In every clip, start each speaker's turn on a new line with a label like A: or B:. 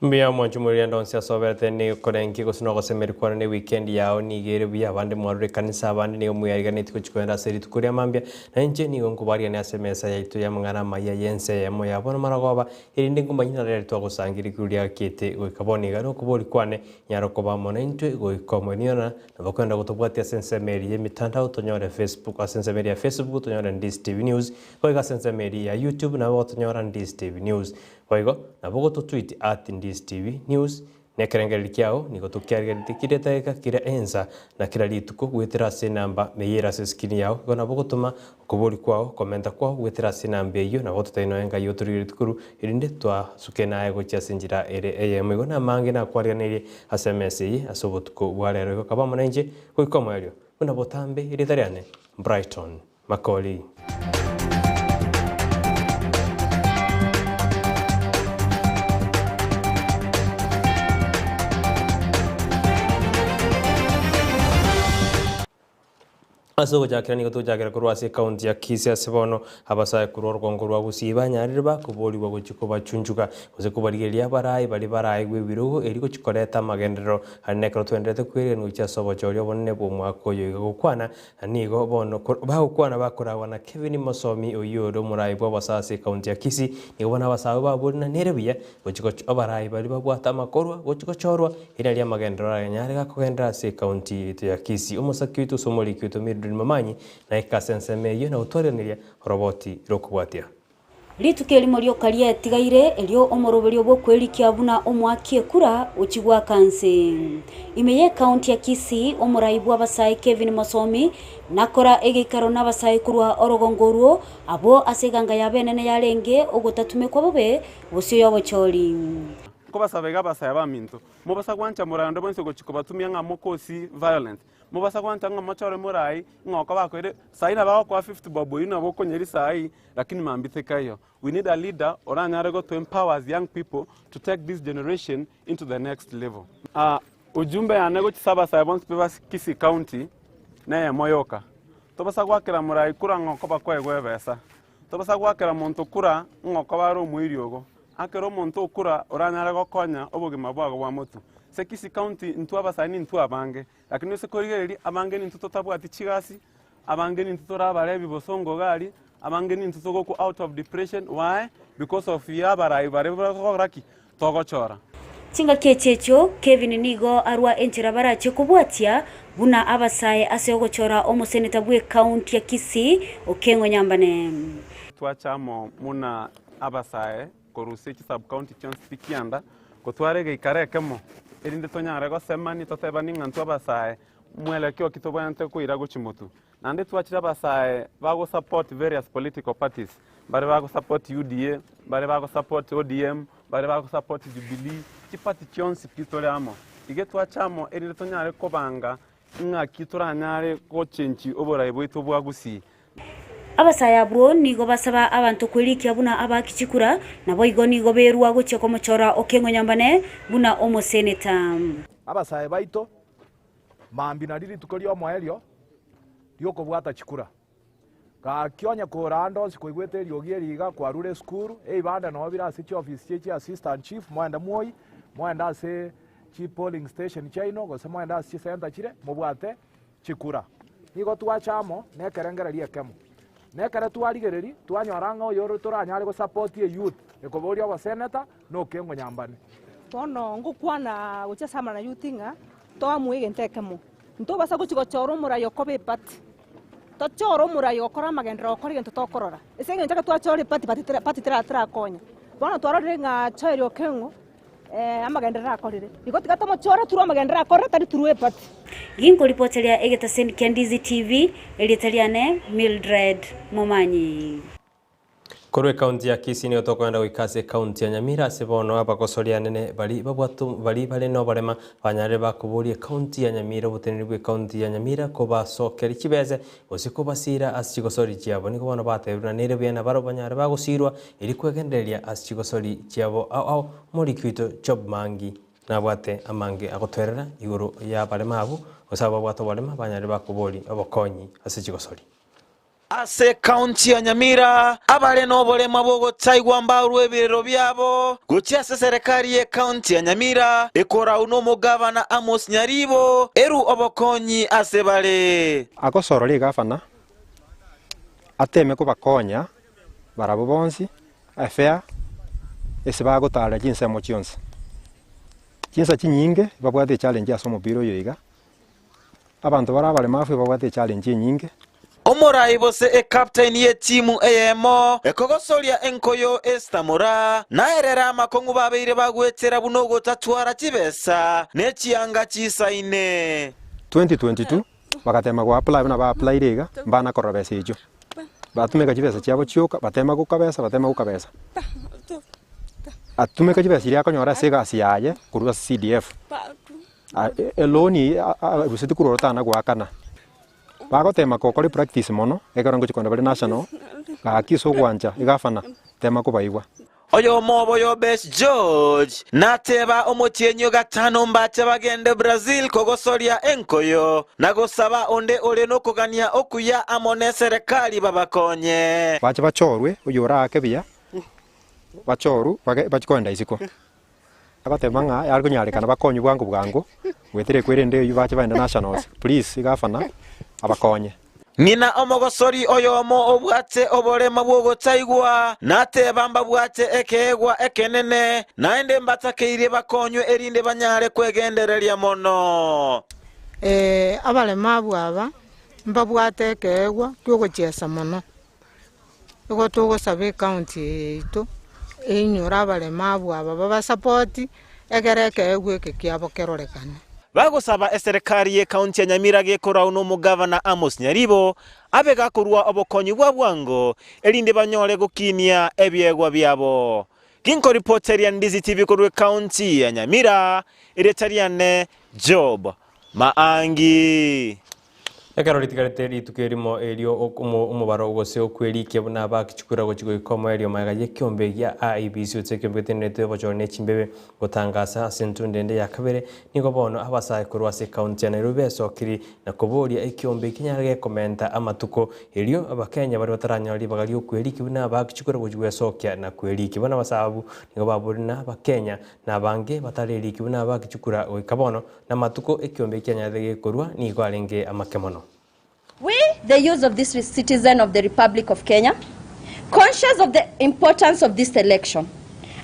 A: Mbuya omwancho moriria onsi ase oberete nigokorengia gose nogosemeria kwane ne weekend yao nigo ere buya abande mwarure ekanisa abande nigo mweyariganetie gochia kogenda ase rituko ria mambia na inche nigo nkobarigania ase emesa yaito y'amang'ana amaya y'ense eyemo ya bono marogoba erinde nkomanye nare twagosangia rikuru riakiete goika bono iga nokobori kwane nyare koba amo naintwe goika omoerio na nabo kwenda gotobwatia ase ensemo eria y'emitandao tonyore Facebook ase ensemo eria ya Facebook tonyore Ndisi TV News goika ase ensemo eria ya YouTube nabo gotonyora Ndisi TV News Boigo, nabo gototweet at Ndisi TV News, na ekerengererio kiao nigo tokiarigeretie kera edageka, kera ensa, na kera rituko goetera ase enamba eye ere ase escreen yao. Igo nabo gotoma okoboria kwao, okomenta kwao goetera ase enamba eyio, nabo gototebia nonya ngai otorigeretie korwa, erinde twasuke naye gochia ase enchera ere eyemo. Igo namange nakwariganeirie ase emesa eye ase obotuko bwa rero. Igo kaba amo nainche goika omoerio, buna botambe erieta riane Brighton Makori. Ase ogochakera nigo togochakera korwa ase ekaunti ya Kisii ase bono abasae korwa orogongo rwa Gusii banyarire bakoborigwa gochia kobachunchuka gose kobarigereria abarai baria baraegwe ebirogo erio gochia koreta amagenderero aria nekero twenderete kweregania gochia ase obochori obonene bw'omwaka oyo iga gokwana Na nigo bono bagokwana bakoragwa na Kevin Mosomi oyio ore omorai bw'abasae ase ekaunti ya Kisii, nigo bono abasae abwo baborire na nere buya gochia goch abarai baria babwate amakorwa gochia gochorwa eri nario amagenderero aranyare gakogenderera ase ekaunti yaito ya Kisii. Omosaki oito ase omoriki oito Mildred Momanyi naike ase ensemo eyio na gotwariganiria oroboti rokobwatia.
B: Rituko erimo rioka riatigaire, erio omoroberio bw'okwerikia buna omoaki ekura ochia goaka nse. Ime y'ekaunti ya Kisii, omorai bw'abasae Kevin Mosomi nakora egeikaro n'abasae korwa orogongo orwo, abwo ase eganga yabo enene yarenge ogotatumekwa bobe bosio y'obochori.
C: Nkobasaba iga abasae baminto, mobasa gwancha morande bonsi ogochia kobatumia ng'a mokosi violence, mobasa gwancha ng'a mochore morai ng'a oko bakoire, saii nabo agokoa 50 bob oyio nabo okonyeria saii Lakini mambia tekaiyo. We need a leader oranyare go to empower as young people to take this generation into the next level. Ah, ujumbe yane gochia abasae bonsi pi ba Kisii County neyemo yoka. Tobasa goakera morai kura ng'a okoba kwaegwa ebesa. Tobasa goakera monto kura ng'a okoba are omoiri ogo. Akera omonto okura oranyare gokonya obogima bwago bwa motwe. Ase Kisii County intwe abasae nintwe abange, lakini ase korigereria abange nintwe totabwati chigasi, Abange nintwe tore abarebi bosongo iga aria, abange nintwe togokwa out of depression, why? Because of ya abarai baria togokora ki? Togochora.
B: Chingaki echi echio, Kevin nigo arwa enchera barachie kobwatia buna abasae ase ogochora omoseneta bw'ekaunti ya Kisii, Okeng'o Nyambane.
C: Twacha amo muna abasae korusia chisub-county chionsi pi kianda, gotwara egeikaro ekemo, erinde tonyare gosemani totebani ng'a intwe abasae Mwelekeo ki tobwenerete koira gochia motwe? Naende twachire abasae bago support various political parties, mbare bago support UDA, mbare bago support ODM, mbare bago support Jubilee, chiparty chionsi pi tore amo. Iga twacha amo erinde tonyare kobanga ng'aki toranyare gochenchi oborai bwaito bwa Gusii.
B: Abasae abwo nigo basaba abanto kwerikia buna abaaki chikura, naboigo nigo berua gochia komochora Okeng'o Nyambane buna omoseneta.
D: Abasae baito Mambia nario rituko ri'omoerio ri'okobwata chikura. Gaki onye kore ande onsi koigwete eriogi eri iga kwarure esukuru, ebibanda noo bire ase chiofisi chie chia assistant chief, moende mwoi, moende ase chi polling station chiaino gose moende ase chisenta chire mobwate chikura. Nigo twacha amo nekerengererio ekemo. Na ekero twarigereria, twanyora ng'a oyore toranyare gosupport eyouth ekoboria oboseneta nokeng'o nyambane.
E: Bono ngokwana gochia ase amang'ana youth ng'a toamue egento ekemo, ntobasa gochia gochora omorai okoba eparty, tochore omorai ogokora amagenderero ogokora egento tokorora. Ase eng'encho ekero twachora eparty party tera party tera terakonya. Bono twarorire ng'a Joel Okeng'o amagenderero akorire, igo tiga tomochore through amagenderero akorire tari through eparty.
B: Ginkoripoteria egetaseni kia Ndizi TV, erieta riane Mildred Momanyi.
A: Korwa ekaunti ya Kisii nigo tokogenda goika ase ekaunti ya Nyamira ase bono abagosori anene baria babwate baria bare noborema banyarire bakoboria ekaunti ya Nyamira oboteneneri bw'ekaunti ya Nyamira kobasokeria chibese gose kobasira ase chigosori chiabo. Nigo bono batebire buna nere buya nabarabwo banyare bagosirwa erio kwegendereria ase chigosori chiabo ao ao. Omoriki oito Job Mangi nabwate amange agotwerera igoro y'abarema abwo gose abwo babwate oborema banyarire bakoboria obokonyi ase chigosori.
F: Ase ekaunti ya Nyamira, abare noborema bw'ogotaigwa mbaurwe ebirero biabo gochia ase eserekari y'ekaunti ya Nyamira ekorau nomogavana Amos Nyaribo eru obokonyi ase bare.
G: Agosorora egavana, ateme kobakonya barabwo bonsi efea ase bagotaarera chinsemo chionsi. Chinsa chinyinge babwate echallenge ase omopira oyo iga, Abanto bare abaremafu ebabwate echallenge enyinge.
F: Omorai gose ekaptaini y'etimu eyemo ekogosoria enkoyo Esther Moraa naerere amakong'u babeire bagwetera buna ogotatwara chibesa ne chianga chisaine.
G: 2022 bagatema go apply buna ba applyire iga mbana korora besa echio. Batumeka chibesa chiabo chioka batema gokabesa batema gokabesa. Atumeka chibesa chiria akonyora ase egasi yaye korwa ase CDF. Eloni eye aruseti korwa ororo tana goakana. Bagotema gokora epractice mono, ekero ngochia kogenda bare national, gaki ase ogwancha egafana, tema kobaigwa.
F: Oyomo obo Yobesh George nateba omotienyi o gatano mbache bagende Brazil kogosoria enkoyo na gosaba onde ore nokogania okuya amo neserekari babakonye.
G: Bache bachorwe oyoraake buya, bachorwe bachie kogenda isiko. Agateba ng'a yare konyarekana bakonywe bwango bwango, goetera ekwerende eyio bache bagende nationals, please gavana abakonye.
F: Ng'ina omogosori oyomo obwate oborema bw'ogotaigwa, nateba mbabwate ekeegwa ekenene, naende mbatakeirie bakonywe erinde banyare kwegendereria mono.
H: Ee, abarema abwo aba mbabwate ekeegwa ki'ogochiesa mono. Igo togosaba ecounty eye yaito einyore abaremabu aba babasapoti egere ekeegwa eke kiabo kerorekane.
F: Bagosaba eserekari y'ecounty ya Nyamira gekorau nomogavana Amos Nyaribo abe gakorua obokonyi bwa bwango erinde banyore gokinia ebiegwa biabo. Ginkoripoteria Ndizi TV korwa ecounty ya Nyamira, erieta riane Job Maangi.
A: Ekero ritigarete rituko erimo erio omobaro gose okwerikia buna abakichukura gochia goika omoerio magega y'ekiombe gia IEBC gose ekiombe getenenerete obochori ne chimbebe gotangasa ase entundo ende ya kabere, nigo bono abasae korwa ase ekaunti ya Nairobi besokiri na koboria ekiombe ekinyare gekomenta amatuko erio abakenya baria bataranyora ribaga riokwerikia buna abakichukura gochia gwesokia na kwerikia. Bono abasae abwo nigo baborire na abakenya na abange batarerikia buna abakichukura goika bono Namatuko ekiombe ekianyarete gekorua nigo arenge amake mono.
I: We, the youths of this citizen of the Republic of Kenya, conscious of the importance of this election,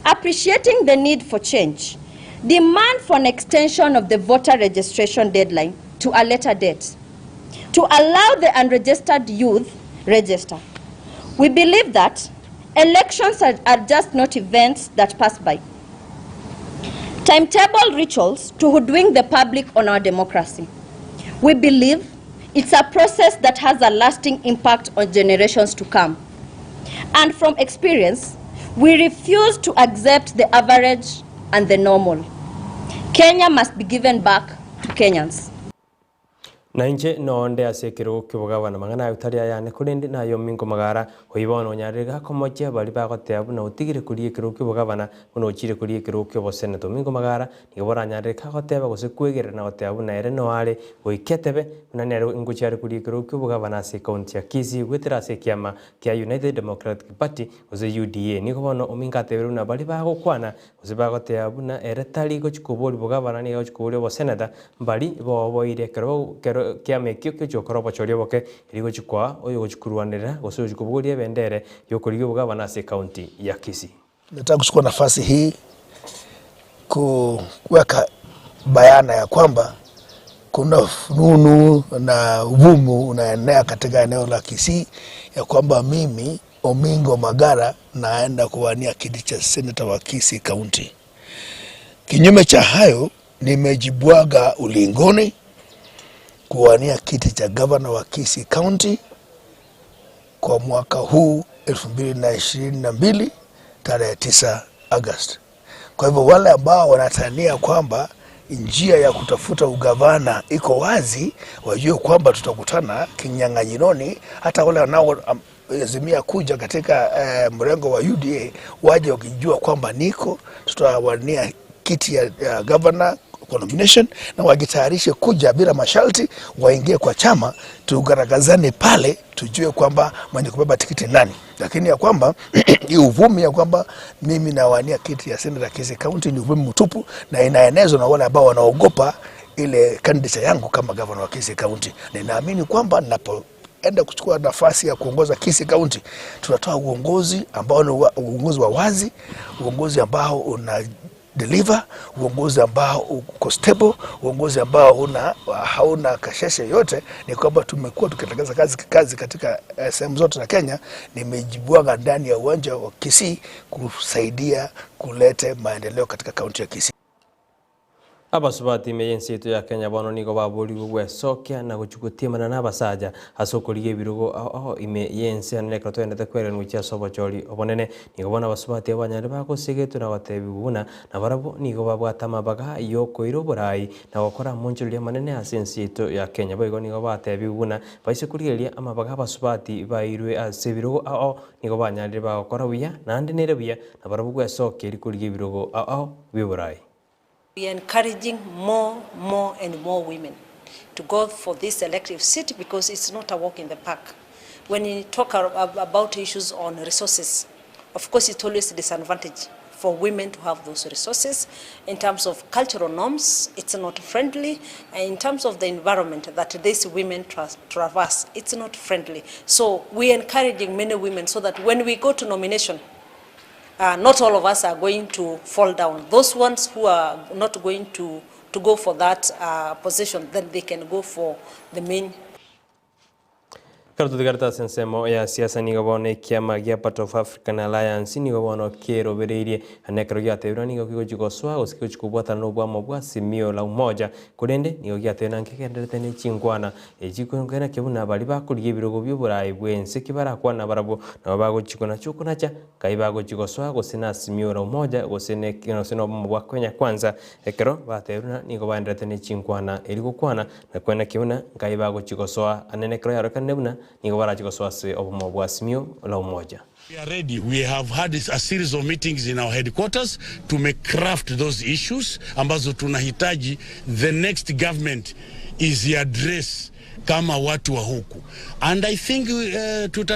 I: appreciating the need for change, demand for an extension of the voter registration deadline to a later date to allow the unregistered youth register. We believe that elections are, are just not events that pass by. Timetable rituals to hoodwink the public on our democracy. We believe it's a process that has a lasting impact on generations to come. And from experience, we refuse to accept the average and the normal. Kenya must be given back to Kenyans.
A: Na inche nonde ase ekerogo ki'obogabana, amang'ana ayo tari ayane, korende nayominko magara. Oyio bono onyarire gakomochia baria bagoteba buna otigire koria ekerogo ki'obogabana, buna ochire koria ekerogo ki'oboseneto. Ominko magara nigo boranyarire kagoteba gose kwegerera na goteba buna ere noare goika etebe, buna nere ngochia are koria ekerogo ki'obogabana ase ekaunti ya Kisii goetera ase ekiama kia United Democratic Party gose UDA. Nigo bono ominko atebire buna baria bagokwana Gose bagoteba buna ere tari gochia koboria bogabana, nigo agochia koboria oboseneta, mbari boboire ekero kero kiama ekio kegochia gokora obochori oboke, erio gochia koa oyogochia korwanerera gose oyogochia kobogoria ebendere y'okorigia obogabana ase ekaunti ya Kisii.
J: Nataka kuchukua nafasi hii kuweka bayana ya kwamba kuna fununu na uvumu unaenea katika eneo la Kisii ya kwamba mimi Omingo Magara naenda kuwania kiti cha seneta wa Kisii County. Kinyume cha hayo, nimejibwaga ulingoni kuwania kiti cha gavana wa Kisii County kwa mwaka huu 2022 tarehe 9 Agosti. Kwa hivyo wale ambao wanatania kwamba njia ya kutafuta ugavana iko wazi, wajue kwamba tutakutana kinyang'anyironi. Hata wale wanaoazimia kuja katika eh, mrengo wa UDA waje wakijua kwamba niko, tutawania kiti ya, ya gavana kwa nomination na wajitayarishe kuja bila masharti, waingie kwa chama, tugaragazane pale, tujue kwamba mwenye kubeba tikiti nani. Lakini ya kwamba hii uvumi ya kwamba mimi nawania kiti ya seneta Kisii County ni uvumi mtupu na inaenezwa na wale ambao wanaogopa ile candidature yangu kama gavana wa Kisii County. Ninaamini kwamba ninapoenda kuchukua nafasi ya kuongoza Kisii County, tunatoa uongozi ambao ni uongozi wa wazi, uongozi ambao una deliver, uongozi ambao uko stable, uongozi ambao hauna kasheshe yote. Ni kwamba tumekuwa tukitekeleza kazi katika sehemu zote za Kenya. Nimejibwaga ndani ya uwanja wa Kisii kusaidia kulete maendeleo katika kaunti ya Kisii.
A: Abasubati ime y'ense yaito ya Kenya bono nigo baborigwe gwesokia na gochia gotiemana na abasacha ase okorigia ebirogo ao ao ime y'ense ande ekero toendete kwerenwa gochia ase obochori obonene. Nigo bono abasubati abanyare bagosegetwe na gotebiwa buna nabarabwo nigo babwate amabaga y'okoira oborai na gokora amonchoreria amanene ase ense yaito ya Kenya. Boigo nigo batebiwe buna baise korigereria amabaga abasubati bairwe ase ebirogo ao ao nigo banyarire bagokora buya naende nere buya nabarabwo gwesokia eri korigia ebirogo ao ao bi'oborai.
K: We are encouraging more, more and more women to go for this elective seat because it's not a walk in the park. When you talk about issues on resources, of course it's always a disadvantage for women to have those resources. In terms of cultural norms, it's not friendly. And in terms of the environment that these women traverse, it's not friendly. So we are encouraging many women so that when we go to nomination, not all of us are going to fall down. Those ones who are not going to go for that position, then they can go for the main.
A: Ekero totigarete ase ensemo ya siasa nigo bono ekiama gia Party of African Alliance nigo bono kerobereirie naende ekero giatebirwe nigo kigochi gosoa gose kigochi kobwatana na obwamo bwa Azimio la Umoja korende nigo giatebire na nkegendererete ne chinkwana echi kwengenkia buna baria bakorigia ebirogo bia oborai bwa ense ki barakwana barabwo nabo bagochi konacha okonacha nkai bagochi gosoa gose na Azimio la Umoja gose ne gose na obomo bwa Kenya Kwanza ekero batebire buna nigo baendererete ne chinkwana eri gokwana na kwenenkia buna nkai bagochi gosoa anene ekero yarokanire buna nigo barachi gosoa ase obomo bwa Azimio la Umoja.
L: We are ready. We have had a series of meetings in our headquarters to make craft those issues ambazo tunahitaji the next government is address kama watu wa huku. And I think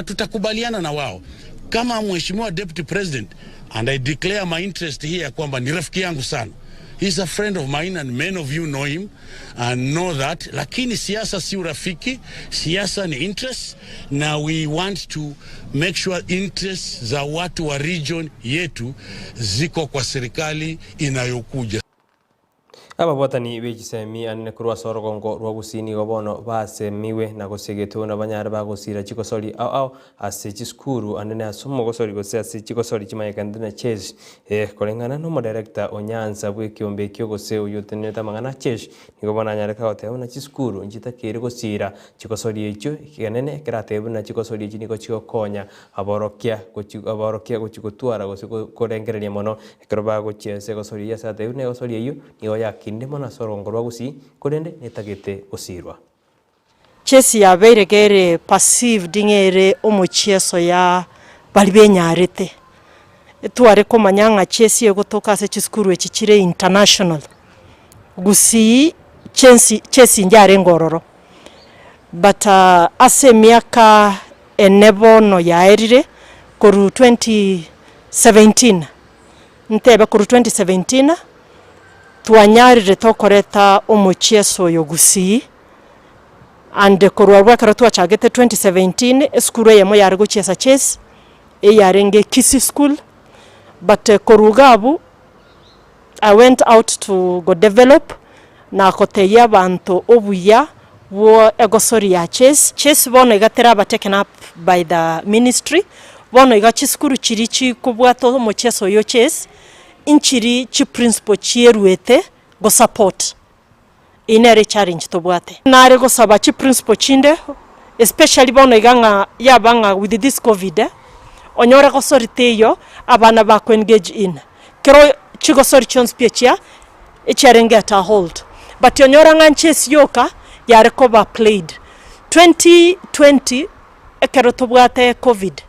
L: tutakubaliana na wao. Kama Mheshimiwa Deputy President, and I declare my interest here kwamba ni rafiki yangu sana. He's a friend of mine and many of you know him and know that. Lakini siasa si urafiki, siasa ni interest, na we want to make sure interests za watu wa region yetu ziko kwa serikali inayokuja.
A: Ababwatani b'echisemi anene korwa ase orogongo rwa Gusii nigo bono basemiwe na gosegetwe buna banyare bagosira chigosori ao ao ase chisukuru anene ase omogosori gose ase chigosori chimanyekante na chess. Koreng'ana na omodirector Onyansa bwa ekiombe ekio gose oyo otenerete amang'ana a chess nigo bono anyare kagoteba buna chisukuru nchitakere gosira chigosori echio ekenene ekeratebe buna chigosori echi nigo chigokonya aborokia gochi aborokia gochi gotwara gose korengereria mono ekero bagochiesa egosori eyio ase atebire buna egosori eyio nigo yakinde mono ase orogongo rwa Gusii korende netagete gosirwa.
M: Chess yabeire kere perceived ng'a ere omochieso ya baria benyarete. Etware komanya ng'a chess egotoka ase chisukuru echi chire international, Gusii chensi chess yarenge ororo. But ase emiaka ene bono yaerire, korwa 2017, ntebe korwa 2017, twanyarire tokoreta omochieso oyo Gusii, and korwa abwo ekero twachagete 2017, esukuru eyemo yare gochiesa chess, eyarenge Kisii school, but korwa iga abwo, I went out to go develop na gotebia abanto obuya bwo egosori ya chess. Chess bono iga teraba taken up by the ministry, bono iga chisukuru chiria chikobwata omocheso oyo chess, nchiri chiprinciple chieruete go support. Eyio nere echallenge tobwate. Nare gosaba chiprinciple chinde especially bono iga ng'a yaba ng'a with this covid onyore gosori teiyo abana bako engage in kero chigosori chionsi pi echia echiarenge at a hold but onyora ng'a nchesi yoka yare koba played. 2020 ekero tobwate covid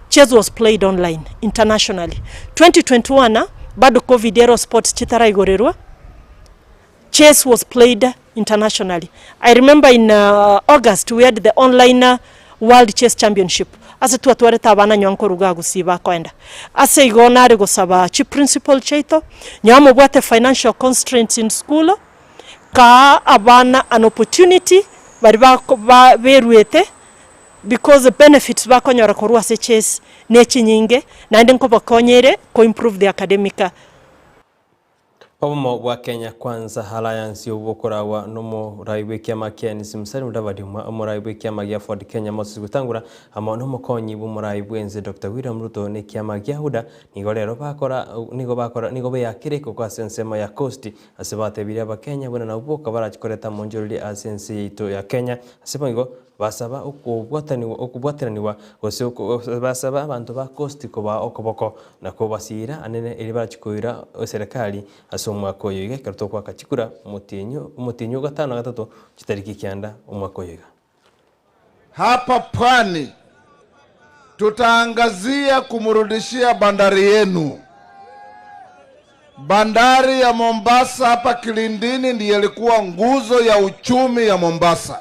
M: chess was played online internationally. 2021 bado covid ero sports chitaraigorerwa. Chess was played internationally. I remember in August we had the online World Chess Championship ase twatwarete abana nywa nkoruga agusii bakoenda. Ase igo nare gosaba chi principal chiaito nywa mobwate financial constraints in school kaa abana an opportunity baria bako ba beruete because the benefits bakonyora korwa ase chess ne chinyinge naende nkobakonya ere ko improve the academic
A: Obomo bwa Kenya Kwanza Alliance obwo bokoragwa nomorai bw'ekiama kia NC Musalia Mudavadi, omorai bw'ekiama gia Ford Kenya Moses Wetangula amo nomokonyi bw'omorai bw'ense Doctor William Ruto nekiama gia UDA nigo rero bakora nigo bakora nigo beyakire ekoko ase ensemo ya Coast ase batebirie abakenya buna nabwo boka barachi koreta amonchoreri ase ense yaito ya Kenya ase boigo Basaba okobwatanigwa okobwateranigwa gose basaba abanto ba Coast kobaa okoboko na kobasiira anene erio barachie koira eserekari ase omwaka oyo iga ekero togoaka chikura omotienyi omotienyi o gatano na gatato chitariki kianda omwaka oyo iga.
N: Hapa Pwani tutaangazia kumrudishia bandari yenu. Bandari ya Mombasa hapa Kilindini ndiyo ilikuwa nguzo ya uchumi ya Mombasa.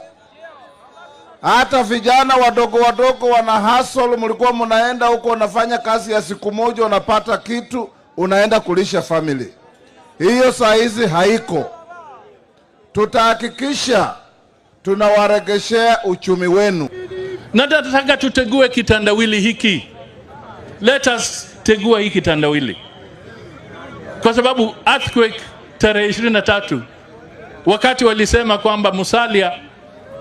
N: Hata vijana wadogo wadogo wana hustle, mlikuwa mnaenda huko unafanya kazi ya siku moja unapata kitu, unaenda kulisha family. Hiyo saa hizi haiko. Tutahakikisha tunawaregeshea uchumi wenu.
O: Na nataka tutegue kitandawili hiki. Let us tegua hii kitandawili, kwa sababu earthquake tarehe 23 wakati walisema kwamba Musalia,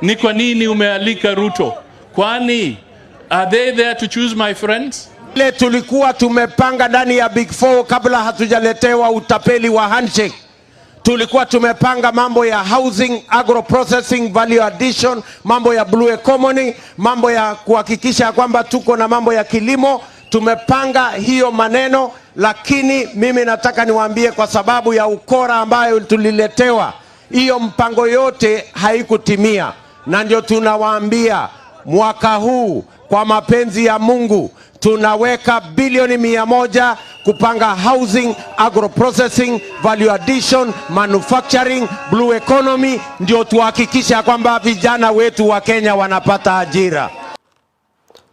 O: ni kwa nini umealika Ruto? Kwani are they there to choose my friends?
P: Ile tulikuwa tumepanga ndani ya Big Four kabla hatujaletewa utapeli wa handshake. Tulikuwa tumepanga mambo ya housing, agro processing, value addition, mambo ya blue economy, mambo ya kuhakikisha kwamba tuko na mambo ya kilimo. Tumepanga hiyo maneno, lakini mimi nataka niwaambie, kwa sababu ya ukora ambayo tuliletewa, hiyo mpango yote haikutimia, na ndio tunawaambia mwaka huu kwa mapenzi ya Mungu tunaweka bilioni 100 kupanga housing, agro processing, value addition, manufacturing, blue economy, ndio tuhakikisha kwamba vijana wetu wa Kenya wanapata ajira.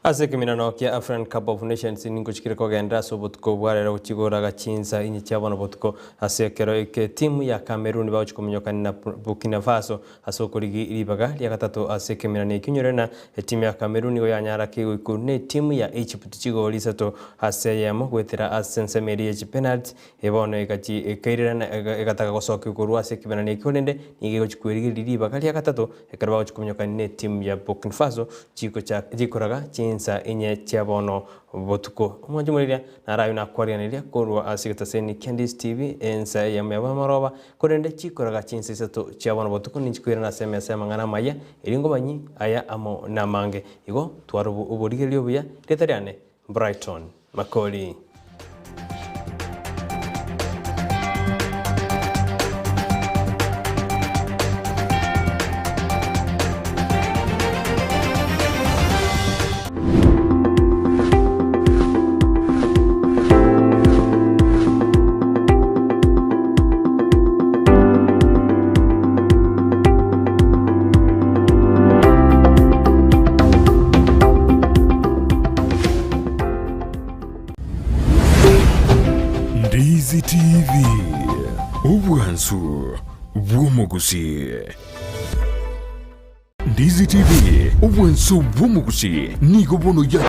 A: Ase ekeminano kia African Cup of Nations ningochikire kogenderera ase obotuko bwa rero gochigoraga chinsa inye chia bono botuko ase ekero eke etimu ya Cameroon bagochia kominyokania na Burkina Faso ase okorigi ribaga ria gatato ase ekeminano ekio onyore na etimu ya Cameroon nigo yanyara kegoikuru na etimu ya Egypt chigori isato ase eyemo goetera ase ensemo eria ye chipenalty Bono egachi ekairerana egataka gosokia korwa ase ekeminano ekio korende nigo egochia kwerigereria ribaga ria gatato Ekero bagochia kominyokania netimu ya Burkina Faso chikoraga chinsa inye chia bono botuko. Omwancho moriria narabe nakwariganiria korwa ase egetaseni kia Ndizi TV ensa eyemo ya bw'amaroba, korende chikoraga chinsa isato chia bono botuko ninchikoirana ase emesa y'amang'ana amaya, erio ngomanyi aya amo namange. Igo twara oborigereria obuya, rieta riane Brighton Makori.
Q: Ndizi TV, obwansu bw'omogusii. Ndizi TV, obwansu bw'omogusii, nigo bono ya.